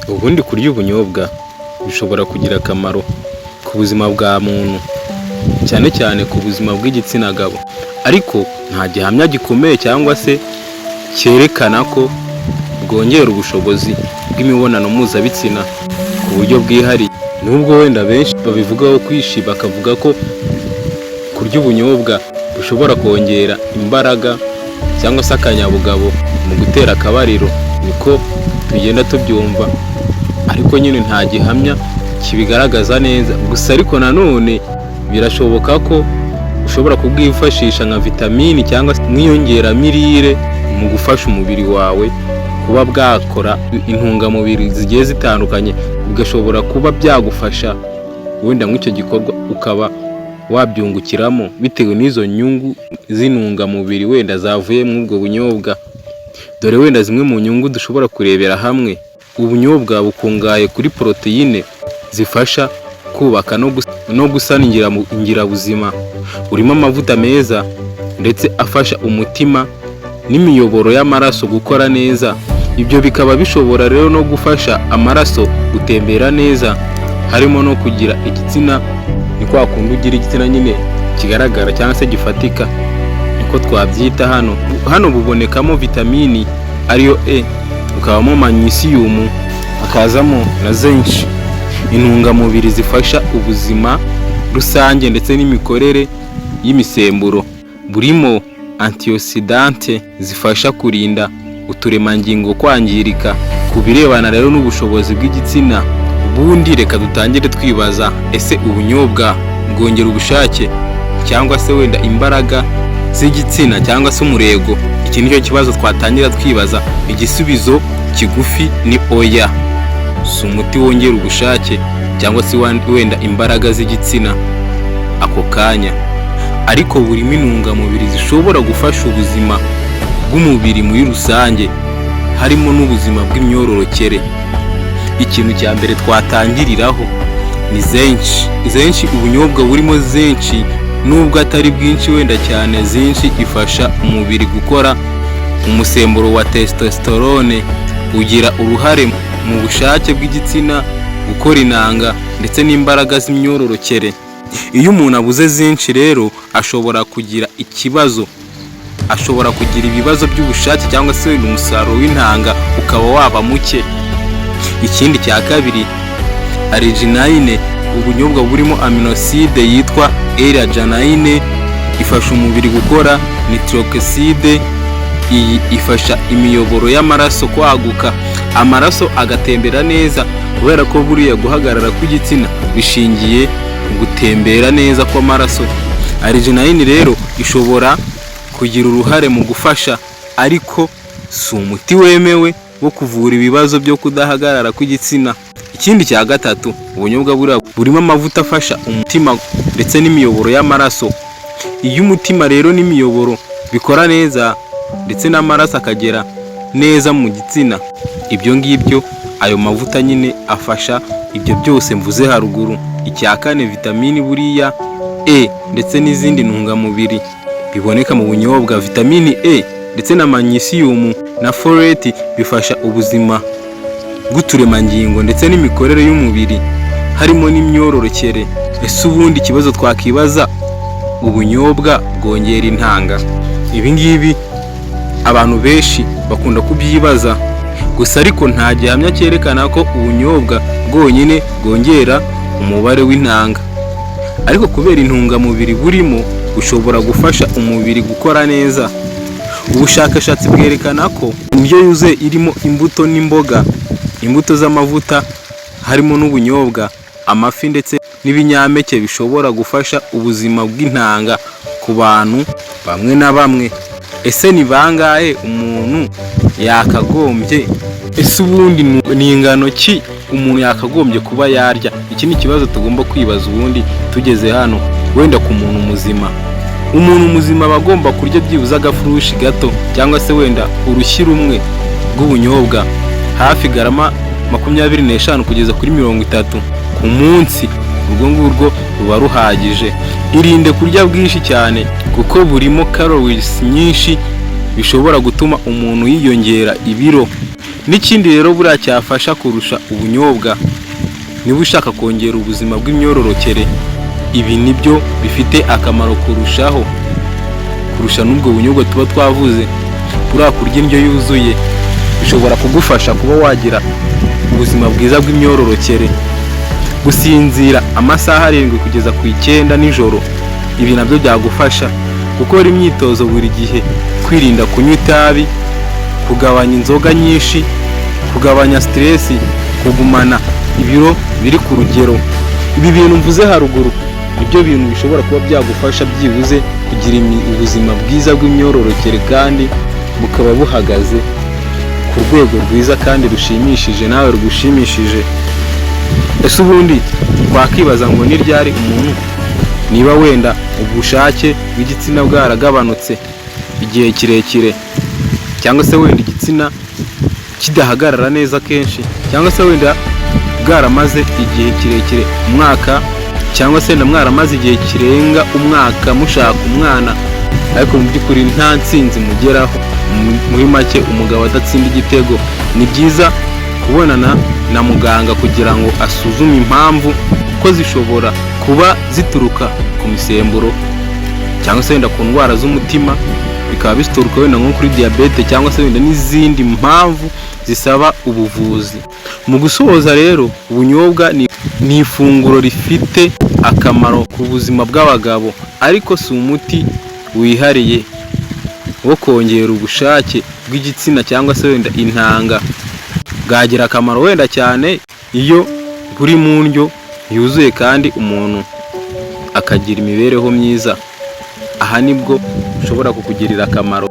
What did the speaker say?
Ubundi kurya ubunyobwa bishobora kugira akamaro ku buzima bwa muntu, cyane cyane ku buzima bw'igitsina gabo, ariko nta gihamya gikomeye cyangwa se cyerekana ko bwongera ubushobozi bw'imibonano mpuzabitsina ku buryo bwihariye. Nubwo wenda benshi babivugaho kwishi, bakavuga ko kurya ubunyobwa bishobora kongera imbaraga cyangwa se akanyabugabo mu gutera akabariro, niko tugenda tubyumva, ariko nyine nta gihamya kibigaragaza neza. Gusa ariko nanone birashoboka ko ushobora kubwifashisha nka vitamini cyangwa se nk'inyongeramirire mu gufasha umubiri wawe kuba bwakora intungamubiri zigiye zitandukanye, bigashobora kuba byagufasha wenda nk'icyo gikorwa ukaba wabyungukiramo bitewe n'izo nyungu z'intungamubiri wenda zavuye muri ubwo bunyobwa. Dore wenda zimwe mu nyungu dushobora kurebera hamwe: ubunyobwa bukungahaye kuri poroteyine zifasha kubaka no gusana ingirabuzima, burimo amavuta meza ndetse afasha umutima n'imiyoboro y'amaraso gukora neza. Ibyo bikaba bishobora rero no gufasha amaraso gutembera neza, harimo no kugira igitsina, ni kwa kundi ugira igitsina nyine kigaragara cyangwa se gifatika, niko twabyita hano. Hano bubonekamo vitamini ariyo E, bukabamo magnesium, hakazamo na zinc, intungamubiri zifasha ubuzima rusange ndetse n'imikorere y'imisemburo. Burimo antioxydants zifasha kurinda uturemangingo kwangirika. Ku birebana rero n'ubushobozi bw'igitsina, ubundi reka dutangire twibaza: ese ubunyobwa bwongera ubushake cyangwa se wenda imbaraga z'igitsina cyangwa se umurego? Iki nicyo kibazo twatangira twibaza. Igisubizo kigufi ni oya, si umuti wongera ubushake cyangwa se wenda imbaraga z'igitsina ako kanya, ariko burimo intungamubiri zishobora gufasha ubuzima bw'umubiri muri rusange, harimo n'ubuzima bw'imyororokere. Ikintu cya mbere twatangiriraho ni zinc. Zinc, ubunyobwa burimo zinc, nubwo atari bwinshi wenda cyane. Zinc ifasha umubiri gukora umusemburo wa testosterone, ugira uruhare mu bushake bw'igitsina, gukora intanga ndetse n'imbaraga z'imyororokere. Iyo umuntu abuze zinc rero, ashobora kugira ikibazo, ashobora kugira ibibazo by'ubushake cyangwa se wenda umusaruro w'intanga ukaba waba muke. Ikindi cya kabiri, arginine. Ubunyobwa burimo amino acide yitwa L-arginine, ifasha umubiri gukora nitric oxide. Iyi ifasha imiyoboro y'amaraso kwaguka, amaraso agatembera neza, kubera ko buriya guhagarara kw'igitsina bishingiye ku gutembera neza kw'amaraso. Arginine rero ishobora kugira uruhare mu gufasha, ariko si umuti wemewe wo kuvura ibibazo byo kudahagarara kw'igitsina. Ikindi cya gatatu, ubunyobwa buriya burimo amavuta afasha umutima ndetse n'imiyoboro y'amaraso. Iyo umutima rero n'imiyoboro bikora neza ndetse n'amaraso akagera neza mu gitsina, ibyo ngibyo, ayo mavuta nyine afasha ibyo byose mvuze haruguru. Icya kane, vitamini buriya E ndetse n'izindi ntungamubiri biboneka mu bunyobwa. Vitamini E ndetse na magnesium na folate bifasha ubuzima bw'uturemangingo ndetse n'imikorere y'umubiri, harimo n'imyororokere. Ese ubundi ikibazo twakibaza, ubunyobwa bwongera intanga? Ibi ngibi abantu benshi bakunda kubyibaza. Gusa ariko nta gihamya cyerekana ko ubunyobwa bwonyine bwongera umubare w'intanga, ariko kubera intungamubiri burimo bushobora gufasha umubiri gukora neza. Ubushakashatsi bwerekana ko indyo yuzuye irimo imbuto n'imboga, imbuto z'amavuta harimo n'ubunyobwa, amafi ndetse n'ibinyampeke bishobora gufasha ubuzima bw'intanga ku bantu bamwe na bamwe. Ese ni bangahe umuntu yakagombye, ese ubundi ni ingano ki umuntu yakagombye kuba yarya? Iki ni ikibazo tugomba kwibaza. Ubundi tugeze hano, wenda ku muntu muzima, umuntu muzima aba agomba kurya byibuze agafurushi gato cyangwa se wenda urushyi rumwe rw'ubunyobwa, hafi garama 25 kugeza kuri 30 ku munsi. Urwo ngurwo ruba ruhagije. Irinde kurya bwinshi cyane kuko burimo calories nyinshi, bishobora gutuma umuntu yiyongera ibiro. N'ikindi rero buriya cyafasha kurusha ubunyobwa, niba ushaka kongera ubuzima bw'imyororokere, ibi nibyo bifite akamaro kurushaho, kurusha n'ubwo bunyobwa tuba twavuze. Buriya kurya indyo yuzuye bishobora kugufasha kuba wagira ubuzima bwiza bw'imyororokere. Gusinzira amasaha 7 kugeza ku 9 nijoro, ibi nabyo byagufasha. Gukora imyitozo buri gihe, kwirinda kunywa itabi, kugabanya inzoga nyinshi, kugabanya stress, kugumana ibiro biri ku rugero. Ibi bintu mvuze haruguru nibyo bintu bishobora kuba byagufasha byibuze kugira ubuzima bwiza bw'imyororokere, kandi bukaba buhagaze ku rwego rwiza kandi rushimishije, nawe rugushimishije. Ese ubundi twakibaza ngo ni ryari umuntu, niba wenda ubushake bw'igitsina bwaragabanutse igihe kirekire, cyangwa se wenda igitsina kidahagarara neza kenshi, cyangwa se wenda bwaramaze igihe kirekire, umwaka, cyangwa se wenda mwaramaze igihe kirenga umwaka mushaka umwana, ariko mu by'ukuri nta ntsinzi mugeraho, muri make umugabo adatsinda igitego, ni byiza kubonana na muganga kugira ngo asuzume impamvu, ko zishobora kuba zituruka ku misemburo, cyangwa se wenda ku ndwara z'umutima, bikaba bituruka wenda nko kuri diyabete, cyangwa se wenda n'izindi mpamvu zisaba ubuvuzi. Mu gusoza rero, ubunyobwa ni ifunguro rifite akamaro ku buzima bw'abagabo, ariko si umuti wihariye wo kongera ubushake bw'igitsina cyangwa se wenda intanga. Bwagira akamaro wenda cyane iyo buri mu ndyo yuzuye kandi umuntu akagira imibereho myiza. Aha nibwo bushobora kukugirira akamaro.